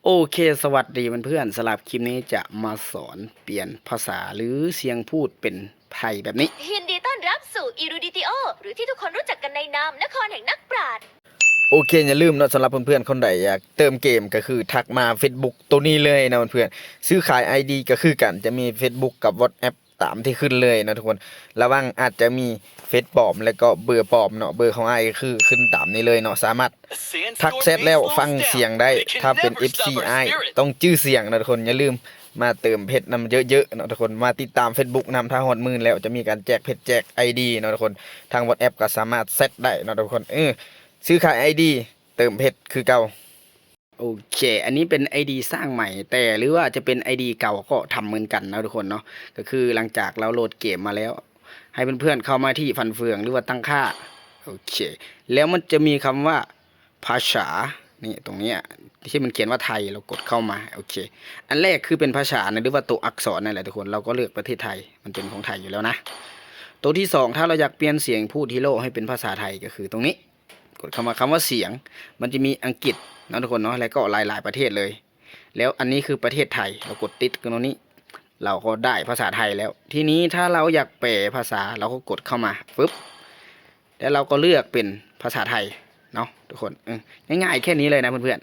ໂອເຄ ສະຫວັດດີເພື່ອນໆ ສຳລັບຄລິບນີ້ຈະມາສອນປ່ຽນພາສາ ຫຼື ສຽງພູດເປັນໄທແບບນີ້. ยินดีต้อนรับสู่ Eruditio หรือที่ทุกคนรู้จักกันในนามนครแห่งนักปราชญ์ ໂອເຄ ຢ່າລືມເນາະ ສຳລັບເພື່ອນໆ ຄົນໃດຢາກເຕີມເກມ ກໍຄືທັກມາ Facebook ໂຕນີ້ເລີຍເນາະເພື່ອນໆ ຊື້ຂາຍ ID ກໍຄືກັນ ຈະມີ Facebook ກັບ WhatsApp ຕາມທີ່ຂຶ້ນເລີຍເນາະທຸກຄົນ ລະວັງອາດຈະມີເຟສປອມ ແລະກໍເບີປອມເນາະ ເບີຂອງອ້າຍກໍຄືຂຶ້ນຕາມນີ້ເລີຍເນາະ ສາມາດທັກແຊັດແລ້ວຟັງສຽງໄດ້. ຖ້າເປັນ FC ອ້າຍຕ້ອງຈື່ສຽງເນາະທຸກຄົນ ຢ່າລືມມາເຕີມເພັດນຳເຍີະໆ ເນາະທຸກຄົນ ມາຕິດຕາມ Facebook ນຳ ຖ້າຮອດໝື່ນແລ້ວຈະມີການແຈກເພັດແຈກ ID ເນາະທຸກຄົນ ທາງ WhatsApp ກໍສາມາດແຊັດໄດ້ເນາະທຸກຄົນ ເອີ ຊື້ຂາຍ ID ເຕີມເພັດຄືເກົ່າ. ໂອເຄ ອັນນີ້ເປັນ ID ສ້າງໃໝ່ ແຕ່ ຫຼືວ່າຈະເປັນ ID ເກົ່າກໍທຳເໝືອນກັນເນາະທຸກຄົນເນາະ ກໍຄືຫຼັງຈາກເຮົາໂຫຼດເກມມາແລ້ວ ໃຫ້ເພື່ອນໆ ເຂົ້າມາທີ່ຟັນເຟືອງ ຫຼືວ່າຕັ້ງຄ່າ ໂອເຄ ແລ້ວມັນຈະມີຄຳວ່າພາສາ ນີ້ ຕົງເນີ້ຍ ທີ່ມັນຂຽນວ່າໄທ ເຮົາກົດເຂົ້າມາ ໂອເຄ ອັນແລກຄືເປັນພາສານະ ຫຼືວ່າໂຕອັກສອນນັ້ນແຫຼະທຸກຄົນ ເຮົາກໍເລືອກປະເທດໄທ ມັນເປັນຂອງໄທຢູ່ແລ້ວນະ. ໂຕທີສອງ ຖ້າເຮົາຢາກປ່ຽນສຽງພູດ Hello ໃຫ້ເປັນພາສາໄທ ກໍຄືຕົງນີ້ ກົດເຂົ້າມາຄຳວ່າສຽງ ມັນຈະມີອັງກິດເນາະທຸກຄົນເນາະ ແລະກໍຫຼາຍໆປະເທດເລີຍ ແລ້ວອັນນີ້ຄືປະເທດໄທ ເຮົາກົດຕິດກັບຕົງນີ້ ເຮົາກໍໄດ້ພາສາໄທແລ້ວ. ທີນີ້ຖ້າເຮົາຢາກແປພາສາ ເຮົາກໍກົດເຂົ້າມາປຶບ ແລ້ວເຮົາກໍເລືອກເປັນພາສາໄທເນາະທຸກຄົນ ເອີ ງ່າຍໆແຄ່ນີ້ເລີຍນະເພື່ອນ